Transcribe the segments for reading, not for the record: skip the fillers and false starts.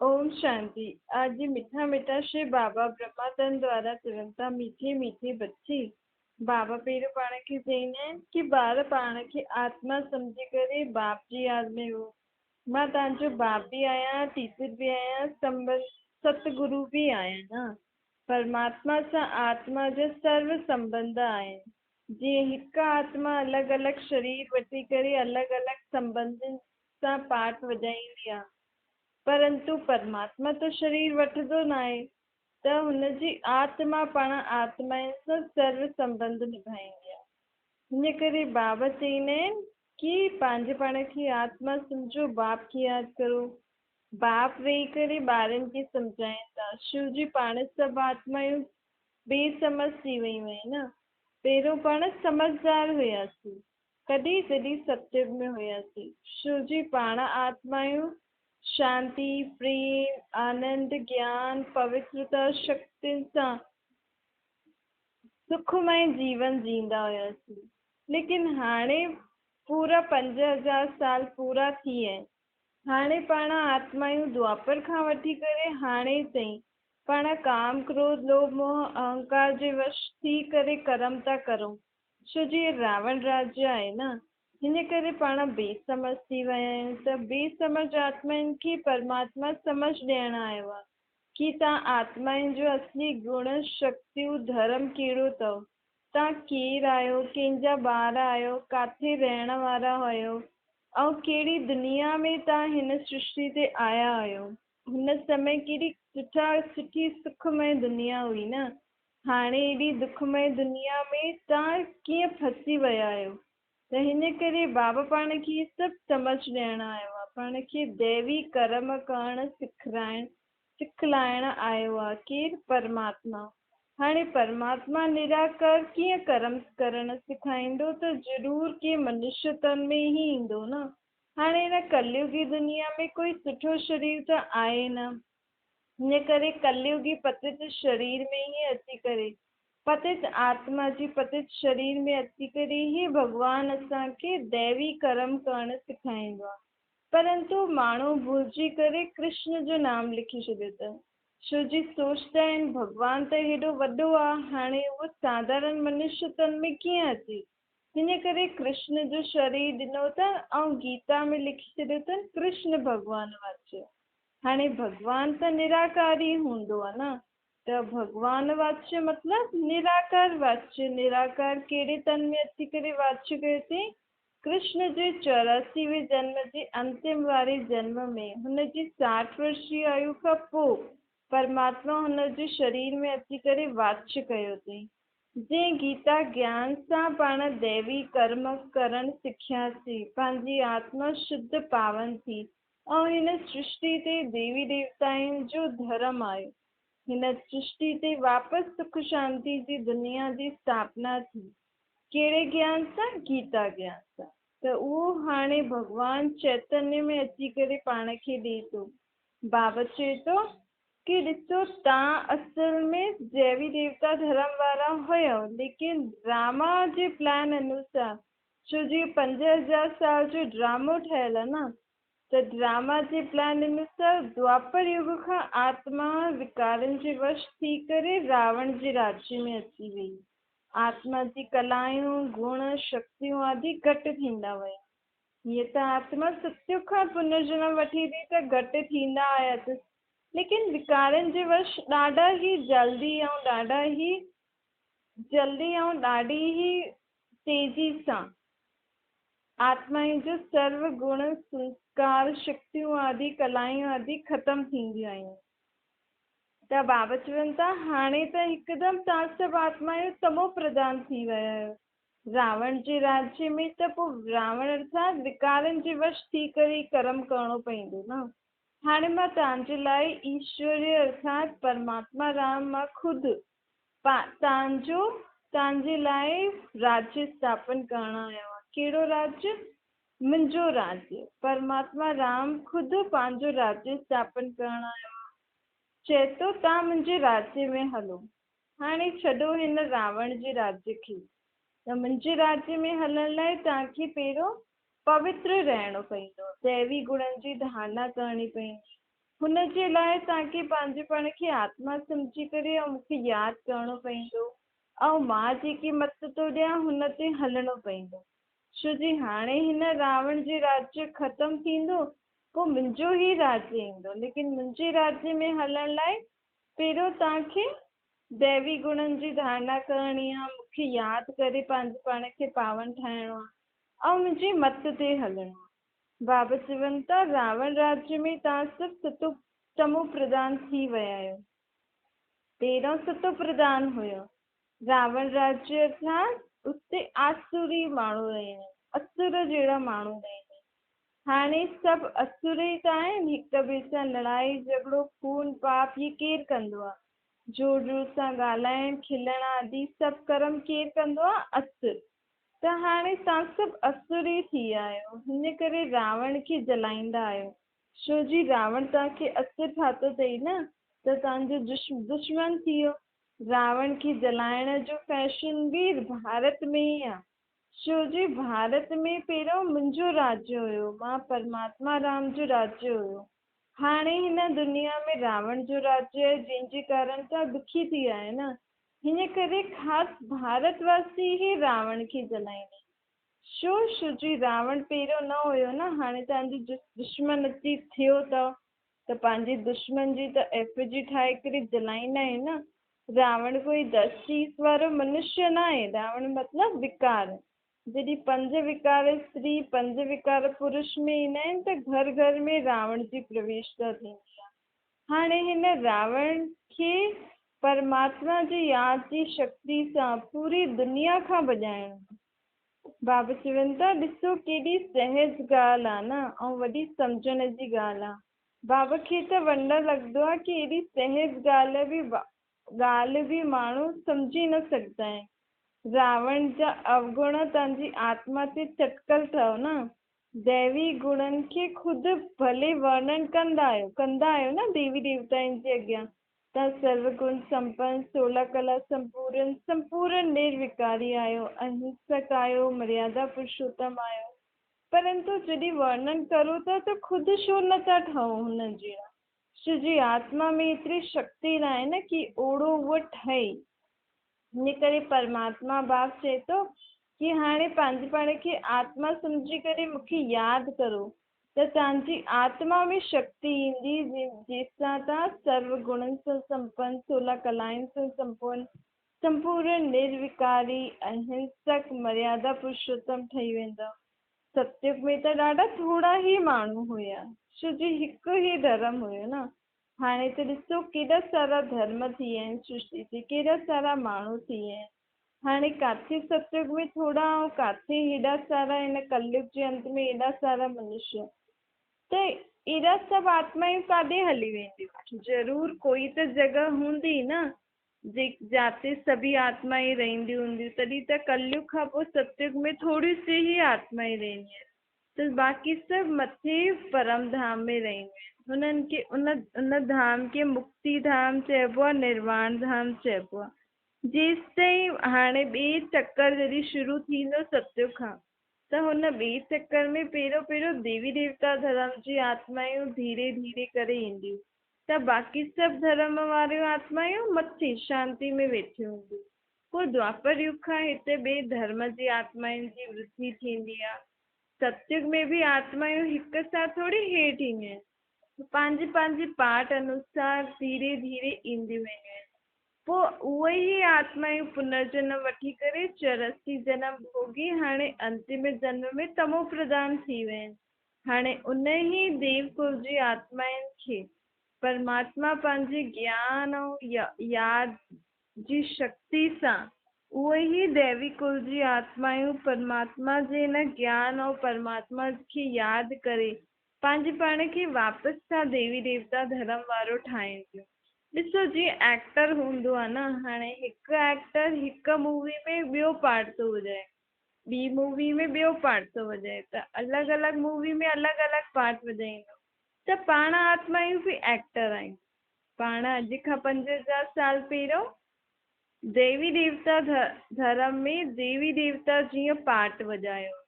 اوم شانتي اڄ مٺا مٺا شري بابا برهما تن دوارا چون ٿا ميٺي ميٺي بچي بابا پهريون پاڻ کي چئيندا آهن ڪي ٻار پاڻ کي آتما سمجهي ڪري باپ جي ياد ۾ هو مان توهان جو باپ به آهيان ٽيچر به آهيان سنبنڌ ستگرو به آهيان نه پرماتما سان آتما جا سرو سنبنڌ آهن جيئن هڪ آتما الڳ الڳ شرير وٺي ڪري الڳ الڳ سنبنڌن سان پاٺ وڄائيندي آهي پرنتو پرماتما ته شرير وٺندو ناهي ته هن جي آتما پاڻ آتمائن سان سرو سنٻنڌ نڀائيندي آهي. ان ڪري بابا چئيندا آهن ڪي پنهنجي پاڻ کي آتما سمجهو باپ کي ياد ڪرو. باپ ويهي ڪري ٻارن کي سمجهائين ٿا. شو جي پاڻ سڀ آتمايون بي سمجهه ٿي ويون آهن نه. پهريون پاڻ سمجهدار هياسين. ڪڏهن جڏهن ستيگ ۾ هياسين. شو جي پاڻ آتمايون شانتي، پريم، آنند، گيان، پوترتا، شڪتين سان سکمئي جيون جيئندا هياسين. ليڪن هاڻي پورا 5000 سال پورا ٿي آهن. هاڻي پاڻ آتمايون دوآپر کان وٺي ڪري هاڻي تائين پاڻ ڪام، ڪروڌ، لوڀ، موهه، اهنڪار جي وش ٿي ڪري ڪرم ٿا ڪرون. ڇو جو هي راوڻ راجيه آهي نه، هن ڪري پاڻ بي سمجهه ٿي ويا آهيون ته بي سمجهه آتمائن کي پرماتما سمجهه ڏيڻ آيو آهي ڪي توهان آتمائن جو اصلي گڻ، شڪتيون، ڌرم ڪهڙو اٿو، توهان ڪير آهيو، ڪنهن جا ٻار آهيو، ڪاٿي رهڻ وارا آهيو ۽ ڪهڙي دنيا ۾ توهان هن سرشتي تي آيا آهيو. هن سمي ڪيڏي سٺا سٺي سکمئي دنيا هئي نه، هاڻي ايڏي دکمئي دنيا ۾ توهان ڪيئن ڦسي ويا آهيو؟ ته هن ڪري بابا پاڻ کي هي سڀ سمجهه ڏيڻ آيو آهي، پاڻ کي ديوي ڪرم ڪرڻ سکرائڻ، سکلائڻ آيو آهي. ڪير؟ پرماتما. هاڻي پرماتما نراڪار ڪيئن ڪرم ڪرڻ سکائيندو ته ضرور ڪنهن منشيه تن ۾ ئي ايندو نه. هاڻي هن ڪليوگي دنيا ۾ ڪوئي سٺو شرير ته آهي نه. ان ڪري ڪليوگي پتت شرير ۾ ئي اچي ڪري، پتت آتما جي پتت شرير ۾ اچي ڪري ئي ڀڳوان اسان کي ديوي ڪرم ڪرڻ سکائيندو آهي. پرنتو ماڻهو ڀلجي ڪري ڪرشن جو نام لکي ڇڏيو اٿن. ڇو جي سوچدا آهن ڀڳوان ته هيڏو وڏو آهي، هاڻي اهو ساڌارڻ منشيه تن ۾ ڪيئن اچي؟ ان ڪري ڪرشن جو شرير ڏنو اٿن ۽ گيتا ۾ لکي ڇڏيو اٿن ڪرشن ڀڳوان واچ. هاڻي ڀڳوان ته نراڪار ئي هوندو آ نه ته ڀڳوان واچ مطلب نراڪار واچ، نراڪار ڪهڙي تن ۾ اچي ڪري واچ ڪيو اٿئي؟ ڪرشن جي 84 وين جنم جي انتم واري جنم ۾ هن جي 60 ورشي آيو کان پو پرماتما هن جي شرير ۾ اچي ڪري واچ ڪيو اٿئي. جنهن گيتا گيان سان پاڻ ديوي ڪرم ڪرڻ سکياسين، پنهنجي آتما شڌ پاون ٿي ۽ هن سرشتي تي ديوي ديوتائن جو ڌرم آيو. هن سرشتي تي واپس سک شانتي جي دنيا جي اسٿاپنا ٿي. ڪهڙي گيان سان؟ گيتا گيان سان. ته اهو هاڻي ڀڳوان چيتنيه ۾ اچي ڪري پاڻ کي ڏئي ٿو. بابا چئي ٿو ڪي ڏسو تان اصل ۾ ديوي ديوتا ڌرم وارا هيؤ ليڪن ڊراما جي پلان انوسار ڇو جو اهو 5000 سال جو ڊرامو ٺهيل آهي نه ته ڊراما جي پلان انوسار دوآپر يگ کان آتما وڪارن جي وش ٿي ڪري راوڻ جي راجيه ۾ اچي وئي. آتما جي ڪلائون، گڻ، شڪتيون آدي گهٽ ٿيندا ويا. هيئن ته آتما ستيگ کان پنرجنم وٺي ٿي ته گهٽ ٿيندا آيا اٿس ليڪن وڪارن جي وش ڏاڍا ئي جلدي ۽ ڏاڍا ئي جلدي ۽ ڏاڍي ئي تيزي سان آتمائن جو سرو گڻ، سنسڪار، شڪتيون آدي ڪلائون آدي ختم ٿينديون آهن. ته بابا چون ٿا هاڻي ته هڪدم توهان سڀ آتمايون تمو پرڌان ٿي ويا آهيو. راوڻ جي راجيه ۾ ته پوء راوڻ ارٿات وڪارن جي وش ٿي ڪري ئي ڪرم ڪرڻو پوندو نه. هاڻي مان توهان جي لاء ايشوريه ارٿات پرماتما رام مان خود تان جو تان جي لاء راجيه اسٿاپن ڪرڻ آيو آهيان. ڪهڙو راجيه؟ منهنجو راجيه. پرماتما رام خود پنهنجو راجيه اسٿاپن ڪرڻ آيو آهي. چئي ٿو تان منهنجي راجيه ۾ هلو. هاڻي ڇڏو هن راوڻ جي راجيه کي. ته منهنجي راجيه ۾ هلڻ لاء توهان کي پهريون پوتر رهڻو پوندو. ديوي گڻن جي ڌارنا ڪرڻي پوندي. هن جي لاء توهان کي پنهنجي پاڻ کي آتما سمجهي ڪري ۽ مون کي ياد ڪرڻو پوندو ۽ مان جيڪي مت ٿو ڏيان هن تي هلڻو پوندو. ڇو جي هاڻي هن راوڻ جي راجيه ختم ٿيندو پوء منهنجو ئي راجيه ايندو ليڪن منهنجي راجيه ۾ هلڻ لاء پهريون توهان کي ديوي گڻن جي ڌارڻا ڪرڻي آ، مون کي ياد ڪري پنهنجي پاڻ کي پاون ٺاهڻو آ ۽ منهنجي مت تي هلڻو آ. بابا چون ٿا، راوڻ راجيه ۾ توهان سڀ ستو تمو پرڌان ٿي ويا آهيو. پهريون ستو پرڌان هيو. راوڻ راجيه ارٿات اتي آسوري ماڻهو رهيا آهن، اسور جهڙا ماڻهو رهيا آهن. هاڻي سڀ اسور ئي ته آهن، هڪ ٻئي سان لڙائي جهڳڙو، خون پاپ هي ڪير ڪندو آهي؟ زور زور سان ڳالهائڻ، کلڻ آدي سڀ ڪرم ڪير ڪندو آهي؟ اسور. ته هاڻي توهان سڀ اسر ئي ٿي ويا آهيو، هن ڪري راوڻ کي جلائيندا آهيو، ڇو جي راوڻ توهان کي اسر ٺاتو اٿئي نه، ته توهان جو دشمن ٿي ويو. راوڻ کي جلائڻ جو فيشن به ڀارت ۾ ئي آ، ڇو جي ڀارت ۾ پهريون منهنجو راجيه هيو، مان پرماتما رام جو راجيه هيو، هاڻي هن دنيا ۾ راوڻ جو راجيه آهي، جنهن جي ڪارڻ توهان دکي ٿي ويا آهيو نه. هن ڪري خاص ڀارت واسي ئي راوڻ کي جلائيندا آهن. ڇو؟ ڇو جي راوڻ پهريون نه هيو نه، هاڻي توهان جو دشمن اچي ٿيو اٿو ته پنهنجي دشمن جي ته ايفجي ٺاهي ڪري جلائيندا آهيون نه. راوڻ ڪوئي دس شيس وارو منشيه نه آهي، راوڻ مطلب وڪار. جڏهن پنج وڪار استري، پنج وڪار پرش ۾ ايندا آهن ته گهر گهر ۾ راوڻ جي پرويشتا ٿيندي آهي. هاڻي هن راوڻ کي پرماتما جي ياد جي شڪتي سان پوري دنيا کان ڀڄائڻو آ. بابا چون ٿا ڏسو ڪيڏي سهج ڳالهه آ نه ۽ وڏي سمجهڻ جي ڳالهه آ. بابا کي ته ونڊر لڳندو آ ڪي ايڏي سهج ڳالهه به ڳالهه به ماڻهو سمجهي نه سگهندا آهن. راوڻ جا اوگڻ توهان جي آتما تي چٽڪل اٿئو نه. ديوي گڻن کي خود ڀلي ورڻن ڪندا آهيو، ڪندا آهيو نه ديوي ديوتائن جي اڳيان تان سرو گڻ سمپن، سولا ڪلا سمپورن، سمپورن نروڪاري آهيو، اهنسڪ آهيو، مريادا پرشوتم آهيو، پرنتو جڏهن ورڻن ڪرو ٿا ته خود ڇو نه ٿا ٺهو هن جهڙا؟ ڇو جي آتما ۾ ايتري شڪتي ناهي نه ڪي اوڙو اهو ٺهي. ان ڪري پرماتما باپ چئي ٿو ڪي هاڻي پنهنجي پاڻ کي آتما سمجهي ڪري مون کي ياد ڪرو ته توهان جي آتما ۾ شڪتي ايندي جنهن سان توهان سرو گڻن سان سمپن، سولا ڪلائن سان سمپن، سمپورن، نروڪاري، اهنسڪ، مريادا پرشوتم ٺهي ويندؤ. ستيگ ۾ ته ڏاڍا ٿورا ئي ماڻهو هيا ڇو جي هڪ ئي ڌرم هيو نه. هاڻي ته ڏسو ڪيڏا سارا ڌرم ٿي ويا آهن سرشٽي تي، ڪيڏا سارا ماڻهو ٿي ويا آهن. هاڻي ڪاٿي ستيگ ۾ ٿورا ۽ ڪاٿي هيڏا سارا هن ڪليگ جي انت ۾ ايڏا سارا منشيه. ته ايڏا سڀ آتمائون ڪاڏي هلي وينديون؟ ضرور ڪوئي ته جڳهه هوندي نه جي جاتي سڀئي آتمائون رهنديون هونديون. تڏهن ته ڪليگ کان پوء ستيگ ۾ ٿوريون سي ئي آتمائون رهنديون آهن. ته باقي سڀ مٿي پرم ڌام ۾ رهنديون آهن. هنن کي ان ان ڌام کي مڪتي ڌام چئبو آهي، نرواڻ ڌام چئبو آهي. جيستائين هاڻي ٻئي چڪر جڏهن شروع ٿيندو ستيگ کان ته هن ٻئي چڪر ۾ پهريون پهريون ديوي ديوتا ڌرم جي آتمايون ڌيري ڌيري ڪري اينديون ته باقي سڀ ڌرم واريون آتمايون مٿي شانتي ۾ ويٺيون هونديون. پوء دوآپر يگ کان هتي ٻئي ڌرم جي آتمائن جي ورڌي ٿيندي آ. ستيگ ۾ به آتمايون هڪ سان ٿوري هيٺ اينديون آهن. پنهنجي پنهنجي پارٽ انوسار ڌيري ڌيري اينديون وينديون آهن. پوء اهي ئي آتمايون پنرجنم وٺي ڪري چوراسي جنم ڀوڳي هاڻي انتم جنم ۾ تمو پرڌان ٿي ويا آهن. هاڻي انهي ديو ڪل جي آتمائن کي پرماتما پنهنجي گيان ۽ ياد جي شڪتي سان اهي ئي ديوي ڪل جي آتمائون پرماتما جي ان گيان ۽ پرماتما کي ياد ڪري پنهنجي پاڻ کي واپس سان ديوي ديوتا ڌرم وارو ٺاهين ٿيون. ڏسو جيئن ايڪٽر هوندو آهي نه هاڻي هڪ ايڪٽر هڪ مووي ۾ ٻيو پارٽ ٿو وڄائي ٻي مووي ۾ ٻيو پارٽ ٿو وڄائي ته الڳ الڳ مووي ۾ الڳ الڳ پارٽ وڄائيندو ته پاڻ آتمائون به ايڪٽر آهيون. پاڻ اڄ کان 5000 سال پهريون ديوي ديوتا ڌرم ۾ ديوي ديوتا جيئن پارٽ وڄايو هو.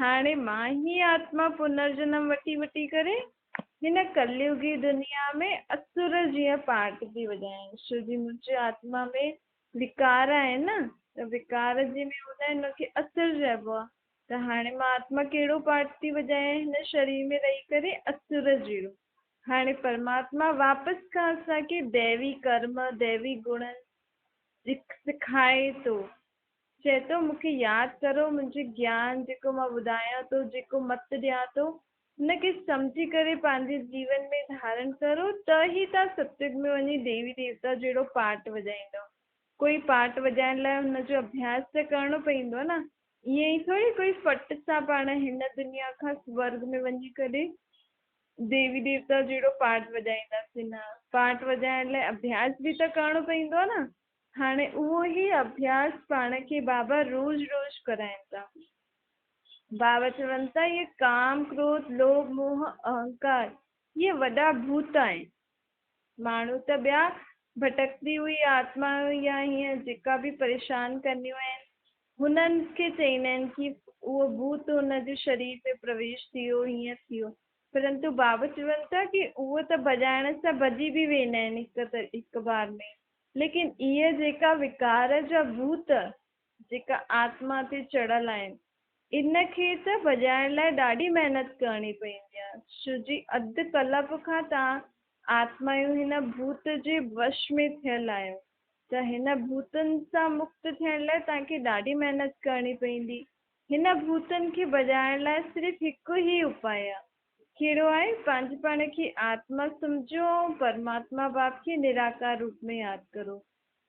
هاڻي مان ئي آتما پنرجنم وٺي وٺي ڪري هن ڪليوگي دنيا ۾ اسر جيئن پارٽ ٿي وڄايان، ڇو جي منهنجي آتما ۾ وڪار آهن نه، ته وڪار جنهن ۾ هوندا آهن ان کي اسر چئبو آهي. ته هاڻي مان آتما ڪهڙو پارٽ ٿي وڄايان هن شرير ۾ رهي ڪري؟ اسر جهڙو. هاڻي پرماتما واپس کان اسان کي ديوي ڪرم، ديوي گڻ سکائي ٿو. چئي ٿو مون کي ياد ڪرو، منهنجي گيان جيڪو مان ٻڌايان ٿو، جيڪو مت ڏيان ٿو، ان کي سمجهي ڪري پنهنجي جيون ۾ ڌارڻ ڪرو ته ئي توهان ستيگ ۾ وڃي ديوي ديوتا جهڙو پارٽ وڄائيندؤ. ڪوئي پارٽ وڄائڻ لاء هن جو اڀياس ته ڪرڻو پوندو نه. ائين ئي ٿوري ڪوئي ڦٽ سان پاڻ هن دنيا کان سورڳ ۾ وڃي ڪري ديوي ديوتا جهڙو پارٽ وڄائينداسين. نه، پارٽ وڄائڻ لاء اڀياس به ته ڪرڻو پوندو نه. هاڻي اهو ئي اڀياس پاڻ کي بابا روز روز ڪرائين ٿا. بابا چون ٿا اهي ڪام، ڪروڌ، لوڀ، موهه، اهنڪار اهي وڏا ڀوت آهن. ماڻهو ته ٻيا ڀٽڪندي هئي آتما يا هيئن جيڪا به پريشان ڪنديون آهن هنن کي چئيندا آهن ڪي اهو ڀوت هن جي شرير ۾ پرويش ٿي ويو هيئن ٿي ويو. پرنتو بابا چون ٿا ڪي اهو ته ڀڄائڻ سان ڀڄي به ويندا آهن هڪ بار ۾، ليڪن اهي جيڪا وڪار جا ڀوت جيڪا آتما تي چڙهيل آهن ان کي ته ڀڄائڻ لاء ڏاڍي محنت ڪرڻي پوندي آهي، ڇو جي اڌ ڪلپ کان توهان آتمايون هن ڀوت جي وش ۾ ٿيل آهيو ته هن ڀوتن سان مڪت ٿيڻ لاء توهان کي ڏاڍي محنت ڪرڻي پوندي. هن ڀوتن کي ڀڄائڻ لاء صرف هڪ ئي اپاء آهي. ڪهڙو آهي؟ پنهنجي پاڻ کي آتما سمجهو ۽ پرماتما باپ کي نراڪار روپ ۾ ياد ڪرو.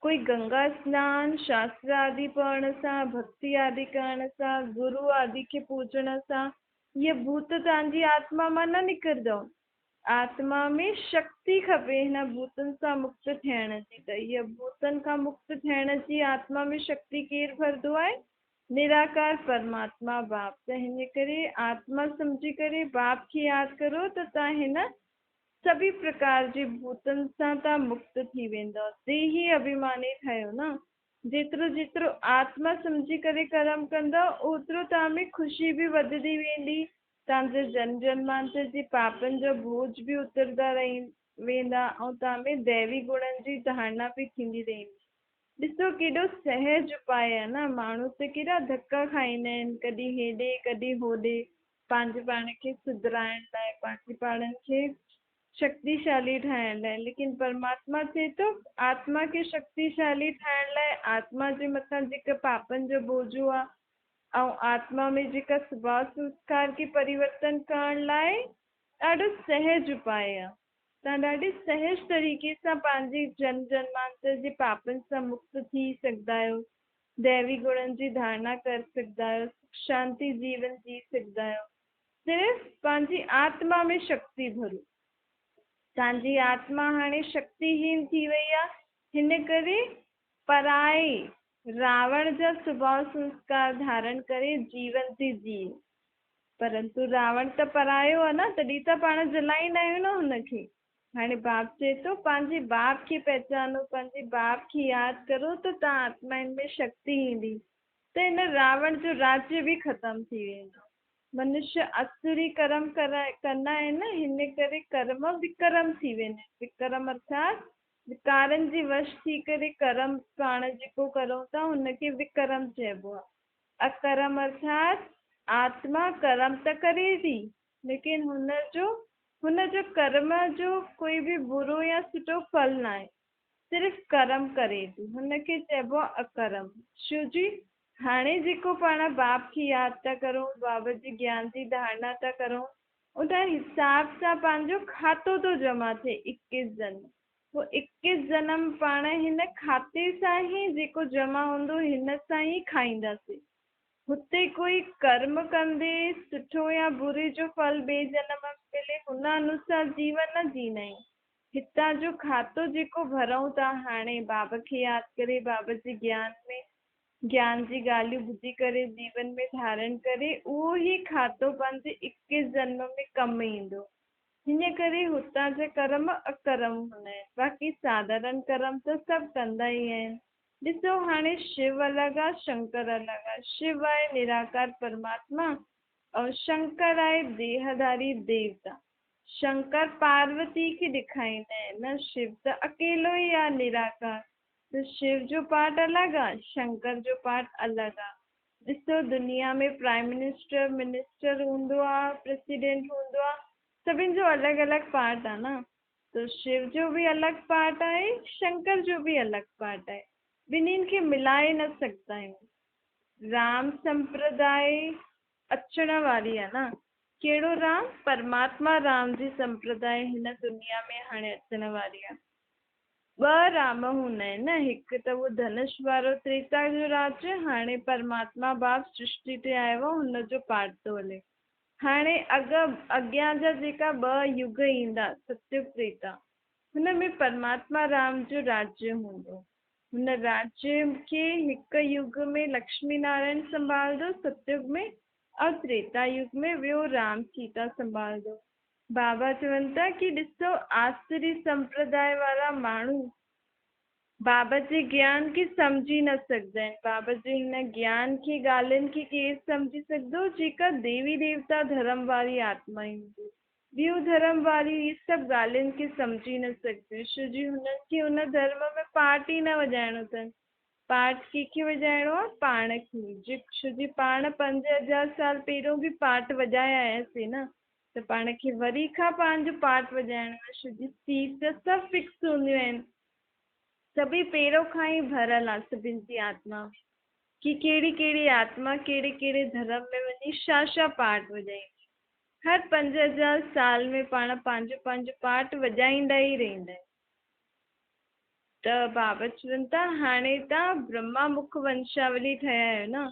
ڪوئي گنگا سنان، شاستر آدي پڙهڻ سان، ڀڳتي آدي ڪرڻ سان، گرو آدي کي پوڄڻ سان اهي ڀوت توهان جي آتما مان نه نڪرندو. آتما ۾ شڪتي کپي هن ڀوتن سان مڪت ٿيڻ جي ته اهي ڀوتن کان مڪت ٿيڻ جي آتما ۾ شڪتي ڪير ڀرندو آهي؟ نراڪار پرماتما باپ. ته هن ڪري آتما سمجهي ڪري باپ کي ياد ڪرو ته توهان هن سڀئي پرڪار جي ڀوتن سان توهان مڪت ٿي ويندؤ. ديهي اڀيماني ٺهيو نه. جيترو جيترو آتما سمجهي ڪري ڪرم ڪندؤ اوترو توهان ۾ خوشي به وڌندي ويندي، توهان جي جنم جنمانتر جي پاپن جا بوجه به اترندا ويندا ۽ توهان ۾ ديوي گڻن جي ڌارڻا به ٿيندي رهندي. ڏسو ڪيڏو سهج اپاء آهي نه، ماڻهو ته ڪيڏا ڌڪا کائيندا آهن، ڪڏهن هيڏي ڪڏهن هوڏي، پنهنجي پاڻ کي سڌرائڻ لاء، پنهنجي پاڻ کي شڪتيشالي ٺاهڻ لاء، ليڪن پرماتما چئي ٿو آتما کي شڪتيشالي ٺاهڻ لاء آتما جي مٿان جيڪا پاپن جو بوجهو آهي ۽ آتما ۾ جيڪا سڀاء سنسڪار کي پريورتن ڪرڻ لاء ڏاڍو سهج اپاء آهي. توهان ڏاڍي سهج طريقي سان پنهنجي جنم جنمانتر جي پاپن سان مڪت ٿي سگهندا آهيو، ديوي گڻن جي ڌارڻا ڪري سگهندا آهيو، سک شانتي جيون جي سگهندا آهيو. صرف پنهنجي آتما ۾ شڪتي ڀرو. توهان جي آتما هاڻي شڪتيهين ٿي وئي آهي، هن ڪري پرائي راوڻ جا سڀاء سنسڪار ڌارڻ ڪري جيون ٿي جيئي. پرنتو راوڻ ته پرايو آ نه، تڏهن ته پاڻ جلائيندا آهيون نه هن کي. هاڻي باپ چئي ٿو، پنهنجي باپ کي پهچانو، پنهنجي باپ کي ياد ڪرو ته توهان آتمائن ۾ شڪتي ايندي ته هن راوڻ جو راجيه به ختم ٿي ويندو. منشيه اسوري ڪرم ڪندا آهن نه، هن ڪري ڪرم وڪرم ٿي ويندا آهن. وڪرم ارٿات وڪارن جي وش ٿي ڪري ڪرم پاڻ جيڪو ڪرون ٿا هن کي وڪرم چئبو آهي. اڪرم ارٿات آتما ڪرم ته ڪري ٿي ليڪن هن جو ڪرم جو ڪوئي به برو يا سٺو ڦل ناهي صرف ڪرم ڪري ٿي هن کي چئبو آهي اڪرم. شو جي هاڻي جيڪو پاڻ باپ کي ياد ٿا ڪرون باب جي گيان جي ڌارڻا ٿا ڪرون ان حساب سان پنهنجو کاتو ٿو جمع ٿئي اڪيس جنم پوء اڪيس جنم پاڻ هن کاتي سان ئي جيڪو جمع هوندو هن سان ئي کائينداسين. هتي ڪوئي ڪرم ڪندي سٺو يا بري جو ڦل ٻئي جنم ۾ ملي هن انوسار جيون نه جيندا آهيون. هتان جو کاتو جيڪو ڀرئون ٿا هاڻي باب کي ياد ڪري باب جي گيان ۾ گيان جي ڳالهيون ٻڌي ڪري جيون ۾ ڌارڻ ڪري اهو ئي کاتو پنهنجي اڪيس جنم ۾ ڪم ايندو. هن ڪري هتان جا ڪرم اڪرم هوندا آهن، باقي ساڌارڻ ڪرم ته سڀ ڪندا ئي آهن. ڏسو هاڻي شو الڳ آ، شنڪر الڳ آ. شو آهي نراڪار پرماتما ۽ شنڪر آهي ديهڌاري ديوتا. شنڪر پاروتي کي ڏيکاريندا آهن نه، شو ته اڪيلو ئي آهي نراڪار، ته شو جو پارٽ الڳ آهي، شنڪر جو پارٽ الڳ آهي. ڏسو دنيا ۾ پرائيم منسٽر، منسٽر هوندو آهي، پريزيڊنٽ هوندو آهي، سڀني جو الڳ الڳ پارٽ آهي نه، ته شو جو به الڳ پارٽ آهي، شنڪر جو به الڳ پارٽ آهي، ٻنهين کي ملائي نه سگهندا آهيون. رام سمپرداء اچڻ واري آ نه. ڪهڙو رام؟ پرماتما رام جي سمپرداء هن دنيا ۾ هاڻي اچڻ واري آ. ٻه رام هوندا آهن نه، هڪ ته اهو ڌنش وارو تريتا جو راڄ، هاڻي پرماتما باپ سرشٽي تي آيو آ، هن جو پارٽ ٿو هلي. هاڻي اڳ اڳيان جا جيڪا ٻه يگ ايندا، ستيگ تريتا، هن ۾ پرماتما رام جو راڄ هوندو. هن راجيه کي هڪ يگ ۾ لڪشمي نارائڻ سنڀالندو، ستيگ ۾، ۽ تريتا يگ ۾ ٻيو رام سيتا سنڀالندو. بابا چون ٿا ڪي ڏسو آسري سمپرداء وارا ماڻهو بابا جي گيان کي سمجهي نه سگهندا آهن. بابا جي هن گيان کي ڳالهين کي ڪير سمجهي سگهندو جيڪا ديوي ديوتا ڌرم واري آتما ئي هوندي. ٻيون ڌرم واريون هي سڀ ڳالهين کي سمجهي نه سگهنديون ڇو جي هنن کي ان ڌرم ۾ پارٽ ئي نه وڄائڻو اٿن. پارٽ ڪنهن کي وڄائڻو آهي؟ پاڻ کي. جي ڇو جي پاڻ 5000 سال پهريون به پارٽ وڄائي آياسين نه ته پاڻ کي وري کان پنهنجو پارٽ وڄائڻو آهي ڇو جي سيٽ سڀ فڪس هونديون آهن. سڀئي پهريون کان ئي ڀريل آهي سڀن جي آتما ۾ ڪي ڪهڙي ڪهڙي آتما ڪهڙي ڪهڙي ڌرم ۾ وڃي ڇا ڇا پارٽ وڄائيندي. هر 5000 سال ۾ پاڻ پنهنجو پنهنجو پارٽ وڄائيندا ئي رهندا آهيون. ته بابا چون ٿا هاڻي توهان برهما مک ونشاولي ٺهيا آهيو نه،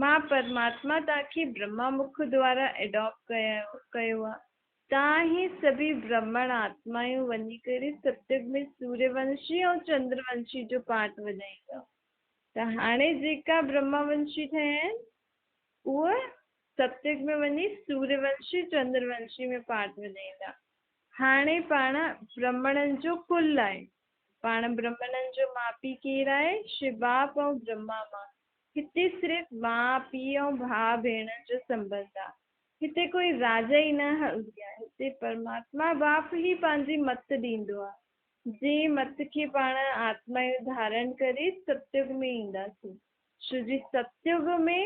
مان پرماتما توهان کي برهما مک دوارا ايڊاپٽ ڪيو آهي. توهان هي سڀئي برهمڻ آتمايون وڃي ڪري ستيگ ۾ سوريه ونشي ۽ چندر ونشي جو پارٽ وڄائيندؤ. ته هاڻي جيڪا برهما ونشي ٺهيا آهن اهي ستيگ ۾ وڃي سوريه ونشي چندر ونشي ۾ پارٽ وڄائيندا. هاڻي پاڻ برهمڻن جو ڪل آهي. پاڻ برهمڻن جو ماء پيء ڪير آهي؟ شو باپ ۽ برهما ماء. هتي صرف ماء پيء ۽ ڀاء ڀيڻن جو سنٻنڌ آهي. هتي ڪوئي راجا ئي نه هلندي آهي. هتي پرماتما باپ ئي پنهنجي مت ڏيندو آهي. جنهن مت کي پاڻ آتمايون ڌارڻ ڪري ستيگ ۾ اينداسين. ڇو جي ستيگ ۾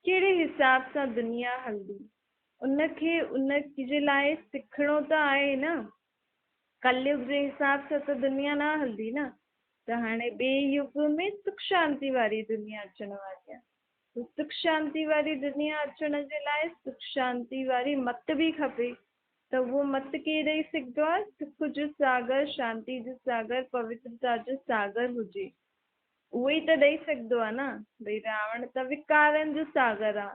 ڪهڙي حساب سان دنيا هلندي ان کي ان جي لاء سکڻو ته آهي نه. ڪليگ جي حساب سان ته دنيا نه هلندي نه. ته هاڻي ٻئي يگ ۾ سک شانتي واري دنيا اچڻ واري آهي. ته سک شانتي واري دنيا اچڻ جي لاء سک شانتي واري مت به کپي. ته اهو مت ڪير ڏئي سگهندو آهي؟ سک جو ساگر، شانتي جو ساگر، پوترتا جو ساگر هجي. اهو ئي ته ڏئي سگهندو آ نه. ڀئي راوڻ ته وڪارن جو ساگر آ،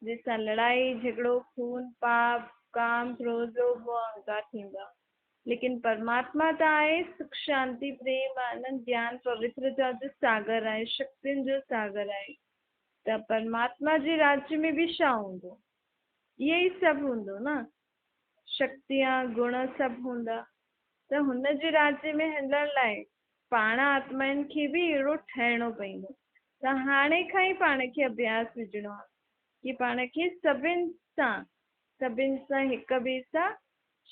جنهن سان لڙائي، جهڳڙو، خون، پاپ، ڪام، ڪروڌ، لوڀ، موهه، اهنڪار ٿيندو آ. ليڪن پرماتما ته آهي سک، شانتي، پريم، آنند، گيان، پوترتا جو ساگر آهي، شڪتين جو ساگر آهي. ته پرماتما جي راڄ ۾ به ڇا هوندو؟ اهي ئي سڀ هوندو نه. شڪتيان، گڻ سڀ هوندا. ته هن جي راڄ ۾ هلڻ لاء پاڻ آتمائن کي به اهڙو ٺهڻو پوندو ته هاڻي کان ئي پاڻ کي اڀياس وجهڻو آهي ڪي پاڻ کي سڀن سان سڀن سان هڪ ٻئي سان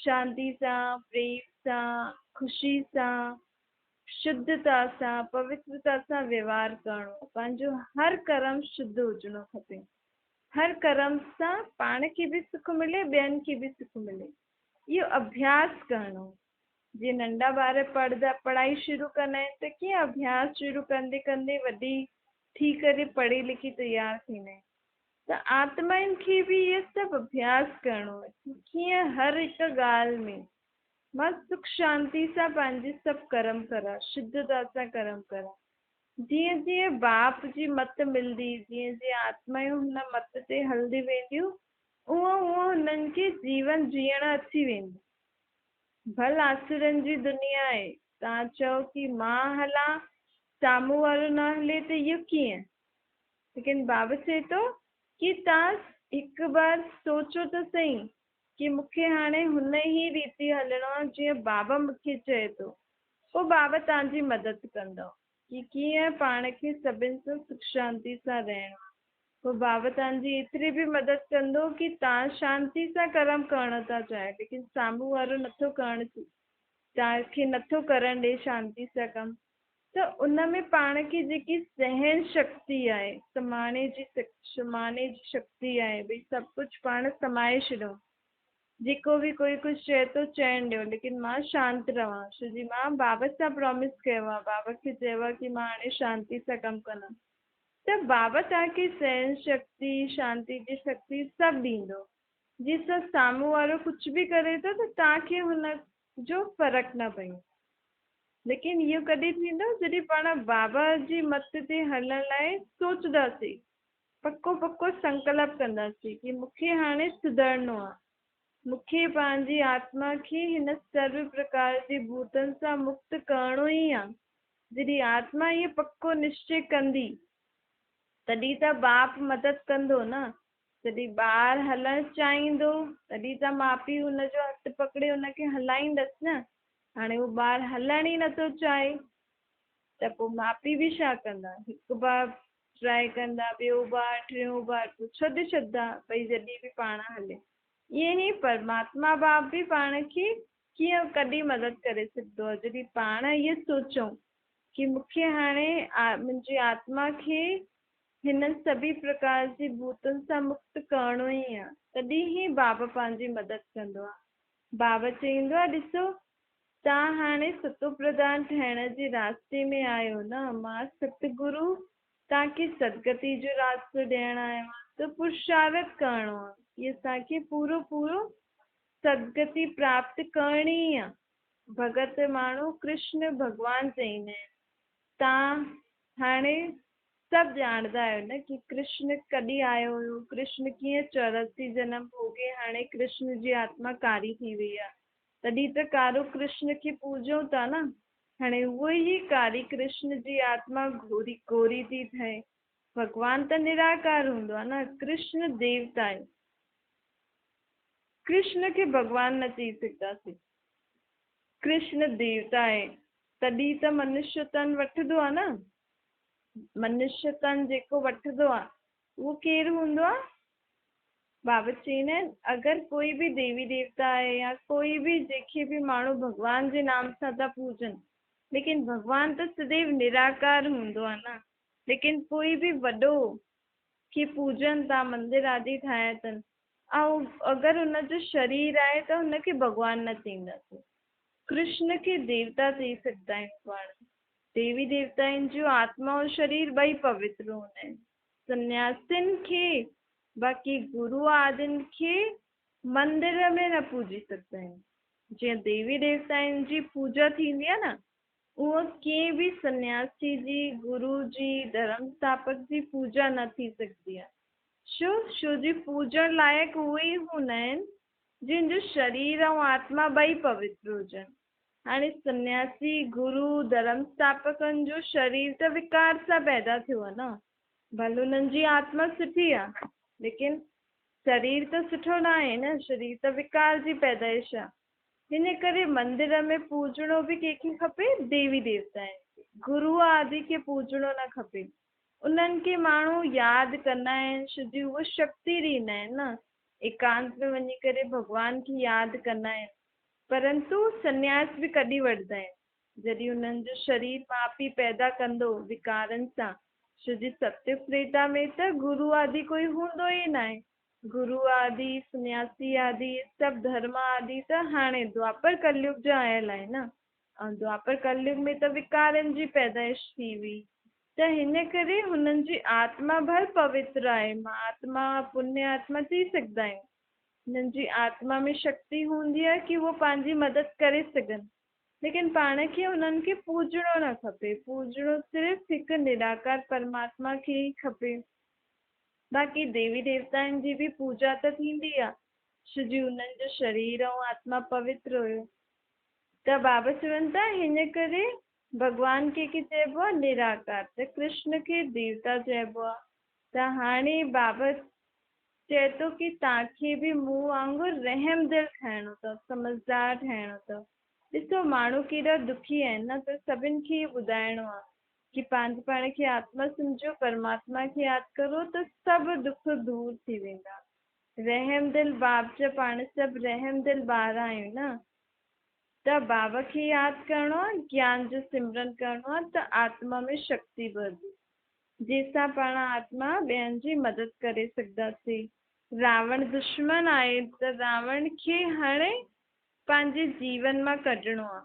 شانتي سان پريم سان خوشي سان شڌتا سان پوترتا سان ويوهار ڪرڻو آهي پنهنجو هر ڪرم شڌ هجڻو کپي هر ڪرم سان پاڻ کي به سک ملي ٻين کي به سک ملي اهو اڀياس ڪرڻو جيئن ننڍا ٻار پڙهندا پڙهائي شروع ڪندا آهن ته ڪيئن اڀياس شروع ڪندي ڪندي وڏي ٿي ڪري پڙهي لکي تيار ٿيندا آهن ته آتمائن کي به اهي سڀ اڀياس ڪرڻو آهي ته ڪيئن هر هڪ ڳالهه ۾ مان سک شانتي سان پنهنجي سڀ ڪرم ڪران شڌتا سان ڪرم ڪران جيئن جيئن باپ جي مت ملندي جيئن جيئن آتمايون هن مت تي هلندي وينديون اونئن اونئن هنن کي جيون جيئڻ اچي ويندو. ڀل آسرن جي دنيا آهي، توهان چئو ڪي مان هلان، سامهون وارو نه هلي ته اهو ڪيئن؟ ليڪن بابا چئي ٿو ڪي توهان هڪ بار سوچو ته سهي ڪي مون کي هاڻي هن ئي ريتي هلڻو آهي جيئن بابا مون کي چئي ٿو، پوء بابا توهان جي مدد ڪندو ڪي ڪيئن پاڻ کي سڀن سان سک شانتي سان رهڻو آهي. پوءِ بابا توهان جي ايتري به مدد ڪندو ڪي توهان شانتي سان ڪرم ڪرڻ ٿا چاهيو ليڪن سامهون وارو نٿو ڪرڻ توهان کي نٿو ڪرڻ ڏي شانتي سان ڪم ته ان ۾ پاڻ کي جيڪي سهن شڪتي آهي سماڻي جي سماڻي جي شڪتي آهي ڀئي سڀ ڪجهه پاڻ سمائي ڇڏون جيڪو به ڪوئي ڪجهه چئي ٿو چئڻ ڏيو ليڪن مان شانت رهان ڇو جي مان بابا سان پرامس ڪيو آهي بابا کي چيو آهي ڪي مان هاڻي شانتي سان ڪم ڪندم ته بابا توهان کي سهن شڪتي شانتي جي شڪتي سڀ ڏيندو جنهن سان سامهون وارو ڪجهه به ڪري ٿو ته توهان کي هن جو فرق نه پئي ليڪن اهو ڪڏهن ٿيندو جڏهن پاڻ بابا جي مت تي هلڻ لاءِ سوچنداسين پڪو پڪو سنڪلپ ڪنداسين ڪي مون کي هاڻي سڌرڻو آهي، مون کي پنهنجي آتما کي هن سرو پرڪار جي ڀوتن سان مڪت ڪرڻو ئي آهي. جڏهن آتما اهو پڪو نشچي ڪندي، تڏهن ته باپ مدد ڪندو نه. جڏهن ٻار هلڻ چاهيندو، تڏهن ته ماءُ پيءُ هن جو هٿ پڪڙي هن کي هلائيندس نه. هاڻي هو ٻار هلڻ ئي نٿو چاهي ته پوءِ ماءُ پيءُ به ڇا ڪندا؟ هڪ بار ٽرائي ڪندا، ٻيو بار، ٽيون بار، پوءِ ڇڏي ڇڏدا ڀئي جڏهن به پاڻ هلي. ائين ئي پرماتما باپ به پاڻ کي ڪيئن ڪڏهن مدد ڪري سگهندو آهي؟ جڏهن پاڻ اهو سوچون ڪي مون کي هاڻي منهنجي آتما کي هنن سڀئي پرڪار جي ڀوتن سان مڪت ڪرڻو ئي آهي، تڏهن ئي بابا پنهنجي مدد ڪندو آهي. بابا چئيندو آهي ڏسو توهان هاڻي ستوپرڌان ٺهڻ جي راستي ۾ آهيو نه، مان ستگرو توهان کي سدگتي جو راستو ڏيڻ آيو آهيان ته پرشارٿ ڪرڻو آهي ڪي اسان کي پورو پورو سدگتي پراپت ڪرڻي ئي آهي. ڀڳت ماڻهو ڪرشن ڀڳوان چئيندا آهن. توهان هاڻي سڀ ڄاڻندا آهيو نه ڪي ڪرشن ڪڏهن آيو هيو، ڪرشن ڪيئن 84 جنم ڀوڳي هاڻي ڪرشن جي آتما ڪاري ٿي وئي آهي. تڏهن ته ڪارو ڪرشن کي پوڄون ٿا نه. هاڻي اهو ئي ڪاري ڪرشن جي آتما گوري گوري ٿي ٺهي. ڀڳوان ته نراڪار هوندو آهي نه، ڪرشن ديوتا آهي. ڪرشن کي ڀڳوان نه چئي سگهنداسين. ڪرشن ديوتا آهي، تڏهن ته منشيه تن وٺندو آهي نه. منشيه تن جيڪو وٺندو آهي اهو ڪير هوندو آهي؟ بابا چوندا آهن اگر ڪوئي به ديوي ديوتا آهي يا ڪوئي به جيڪي به ماڻهو ڀڳوان جي نام سان ٿا پوڄن، ليڪن ڀڳوان ته سديو نراڪار هوندو آهي نه. ليڪن ڪوئي به وڏو کي پوڄن ٿا، مندر آدي ٺاهيا اٿن، ۽ اگر هن جو شرير آهي ته هن کي ڀڳوان نه چئينداسين. ڪرشن کي ديوتا چئي سگهندا آهيون پاڻ. ديوي ديوتائن جو آتما ۽ شرير ٻئي پوتر هوندا آهن. سنياسين کي باقي گرو آدين کي مندر ۾ نه پوڄي سگهندا آهيون. جيئن ديوي ديوتائن جي پوڄا ٿيندي آهي نه، اونئن ڪنهن به سنياسي جي، گرو جي، ڌرم اسٿاپڪ جي پوڄا نه ٿي سگهندي آهي. ڇو؟ ڇو جي پوڄڻ لائق اهي ئي هوندا آهن جن جو شرير ۽ آتما ٻئي پوتر هجن. هاڻي سنياسي، گرو، ڌرم اسٿاپڪن جو شرير ته وڪار سان پيدا ٿيو آهي نه. ڀل انهن جي آتما سٺي آهي، ليڪن شرير ته سٺو نه آهي نه، شرير ته وڪار جي پيدائش آهي. هن ڪري مندر ۾ پوڄڻو به ڪنهن کي کپي؟ ديوي ديوتائن کي، گرو آدي کي پوڄڻو نه کپي. انهن کي ماڻهو ياد ڪندا آهن، ڇو جي اهي شڪتي ڏيندا آهن نه. ايڪانت ۾ وڃي ڪري ڀڳوان کي ياد ڪندا آهن. پرنتو سنياس به ڪڏهن وٺندا آهن؟ جڏهن انهن جو شرير ماء پيء پيدا ڪندو وڪارن سان. ڇو جي ستيگ تريتا ۾ ته گرو آدي ڪوئي هوندو ئي ناهي. گرو آدي، سنياسي آدي، سڀ ڌرم آدي ته هاڻي دوآپر ڪليگ جا آيل آهن نه. ۽ دوآپر ڪليگ ۾ ته وڪارن جي پيدائش ٿي هئي ته هن ڪري هنن جي آتما ڀل پوتر آهي، مهاتما، پنيه آتما چئي سگهندا آهيون. هنن جي آتما ۾ شڪتي هوندي آهي ڪي اهو پنهنجي مدد ڪري سگهن. ليڪن پاڻ کي انهن کي پوڄڻو نه کپي، پوڄڻو صرف هڪ نراڪار پرماتما کي ئي کپي. باقي ديوي ديوتائن جي به پوڄا ته ٿيندي آ، ڇو جي انهن جو شرير ۽ آتما پوتر هيو. ته بابا چون ٿا هن ڪري ڀڳوان کي کي چئبو آ نراڪار ته ڪرشن کي ديوتا چئبو آ. ته هاڻي بابا چئي ٿو ڪي توهان کي به مون وانگر رحم دل ٺهڻو اٿو، سمجهدار ٺهڻو اٿو. ڏسو ماڻهو ڪيڏا دکي آهن نه ته سڀن کي اهو ٻڌائڻو آهي ڪي پنهنجي پاڻ کي آتما سمجهو، پرماتما کي ياد ڪرو ته سڀ دک دور ٿي ويندا. رحم دل باب جا پاڻ سڀ رحم دل ٻار آهيون نه، ته باب کي ياد ڪرڻو آ، گيان جو سمرن ڪرڻو آ ته آتما ۾ شڪتي ڀربي، جنهن سان پاڻ آتما ٻين جي مدد ڪري سگهنداسين. راوڻ دشمن آهي ته راوڻ کي هاڻي پنهنجي جيون مان ڪڍڻو آ.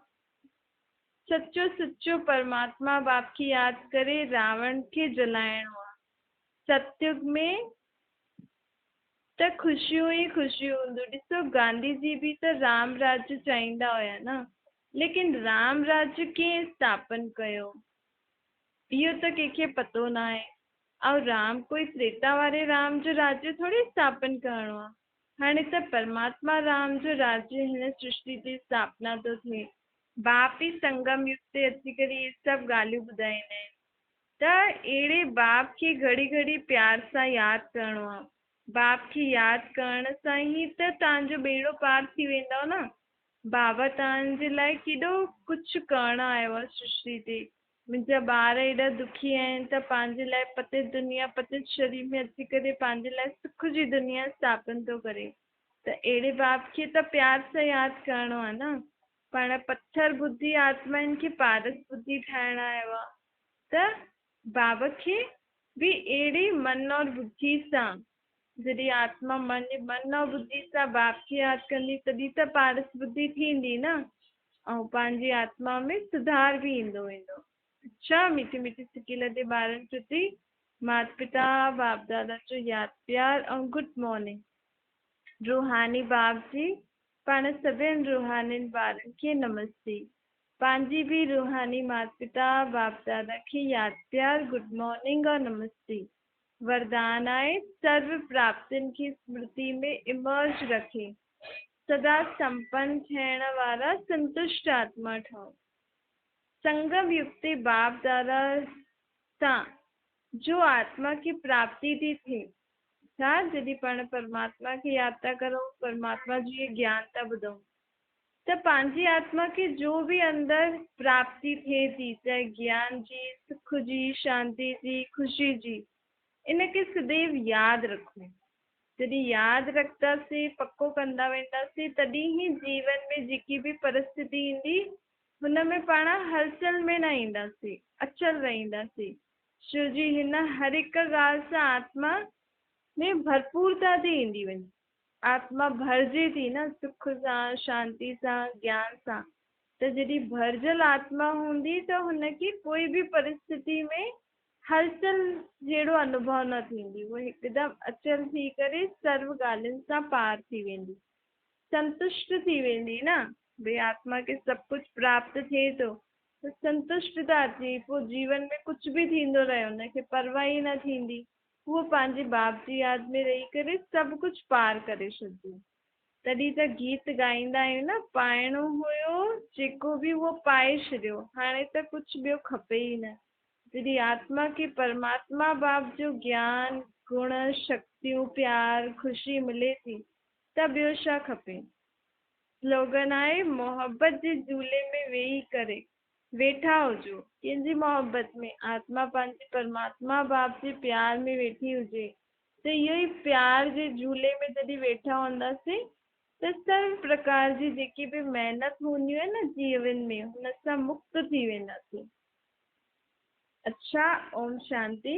سچو سچو پرماتما باپ کي ياد ڪري راوڻ کي جلائڻو آ. ستيگ ۾ ته خوشيون ئي خوشيون هونديون. ڏسو گانڌي جي به ته رام راڄ چاهيندا هيا نه، ليڪن رام راڄ ڪنهن اسٿاپن ڪيو؟ اهو ته ڪنهن کي پتو ناهي. ۽ رام ڪوئي تريتا واري رام جو راڄ ٿوري اسٿاپن ڪرڻو آ. هاڻي ته پرماتما رام جو راڄ هن سرشتي تي اسٿاپنا ٿو ٿئي. باپ ئي سنگم يگ تي اچي ڪري اهي سڀ ڳالهيون ٻڌائيندا آهن ته اهڙي باپ کي گهڙي گهڙي پيار سان ياد ڪرڻو آهي. باپ کي ياد ڪرڻ سان ئي ته توهان جو ٻيڙو پار ٿي ويندو نه. بابا توهان جي لاء ڪيڏو ڪجهه ڪرڻ آيو آهي سرشتي تي. منهنجا ٻار ايڏا دکي آهن ته پنهنجي لاء پتت دنيا پتت شرير ۾ اچي ڪري پنهنجي لاء سک جي دنيا اسٿاپن ٿو ڪري. ته اهڙي باپ کي ته پيار سان ياد ڪرڻو آهي نه. پاڻ پٿر ٻڌي آتمائن کي پارس ٻڌي ٺاهڻ آيو آهي ته باب کي به اهڙي من اور ٻڌي سان جڏهن آتما من من اور ٻڌي سان باپ کي ياد ڪندي تڏهن ته پارس ٻڌي ٿيندي نه ۽ پنهنجي آتما ۾ سڌار به ايندو ويندو. اڇا مٺي مٺي سڪي لڌي ٻارن پرتي مات پتا باپ دادا جو ياد پيار ۽ گڊ مارننگ. روحاني باپ جي پاڻ سڀين روحانين ٻارن کي نمستي. پنهنجي به روحاني مات پتا باپ دادا کي ياد پيار گڊ مارننگ اور نمستي. وردان آهي سرو پراپتين کي سمرتي ۾ امرج رکي سدا سمپن ٿيڻ وارا سنتشٽ آتما ٺهو. سنگم يگ تي باپ دادا سان جو آتما کي پراپتي ٿي ٿئي ڇا جڏهن پاڻ پرماتما کي ياد ٿا ڪرون، پرماتما جو اهي گيان ٿا ٻڌون ته پنهنجي آتما کي جو به اندر پراپتي ٿئي ٿي، چاهي گيان جي، سک جي، شانتي جي، خوشي جي، ان کي سديو ياد رکون. جڏهن ياد رکنداسين، پڪو ڪندا وينداسين، تڏهن ئي جيون ۾ جيڪي به پرسٿتي ايندي، هن ۾ پاڻ هلچل ۾ نه اينداسين، اچل رهنداسين. شو جي هن هر هڪ ڳالهه سان آتما ۾ ڀرپورتا ٿي ايندي وڃي. آتما ڀرجي ٿي نه سک سان، شانتي سان، گيان سان. ته جڏهن ڀرجيل آتما هوندي ته هن کي ڪوئي به پرسٿتي ۾ هلچل جهڙو انوڀو نه ٿيندي. هوء هڪدم اچل ٿي ڪري سرو ڳالهين سان پار ٿي ويندي. سنتشٽ ٿي ويندي نه. ڀئي آتما کي سڀ ڪجهه پراپت ٿئي ٿو ته سنتشٽ ٿا ٿي، پوء جيون ۾ ڪجهه به ٿيندو رهي هن کي پرواهه ئي نه ٿيندي. هوء پنهنجي باپ جي ياد ۾ رهي ڪري سڀ ڪجهه پار ڪري ڇڏندو. تڏهن ته گيت ڳائيندا آهيون نه، پائڻو هيو جيڪو به اهو پائي ڇڏيو، هاڻي ته ڪجهه ٻيو کپي ئي نه. جڏهن آتما کي پرماتما باپ جو گيان، گڻ، شڪتيون، پيار، خوشي ملي ٿي ته ٻيو ڇا کپي؟ سلوگن آهي محبت جي جهولي ۾ ويهي ڪري ويٺا هجو. ڪنهن جي محبت ۾؟ آتما پنهنجي پرماتما باپ جي پيار ۾ ويٺي هجي ته اهو ئي پيار جي جهولي ۾ جڏهن ويٺا هونداسين ته سرو پرڪار جي جيڪي به محنت هونديون آهن نه جيون ۾ هن سان مڪت ٿي وينداسين. اڇا اوم شانتي.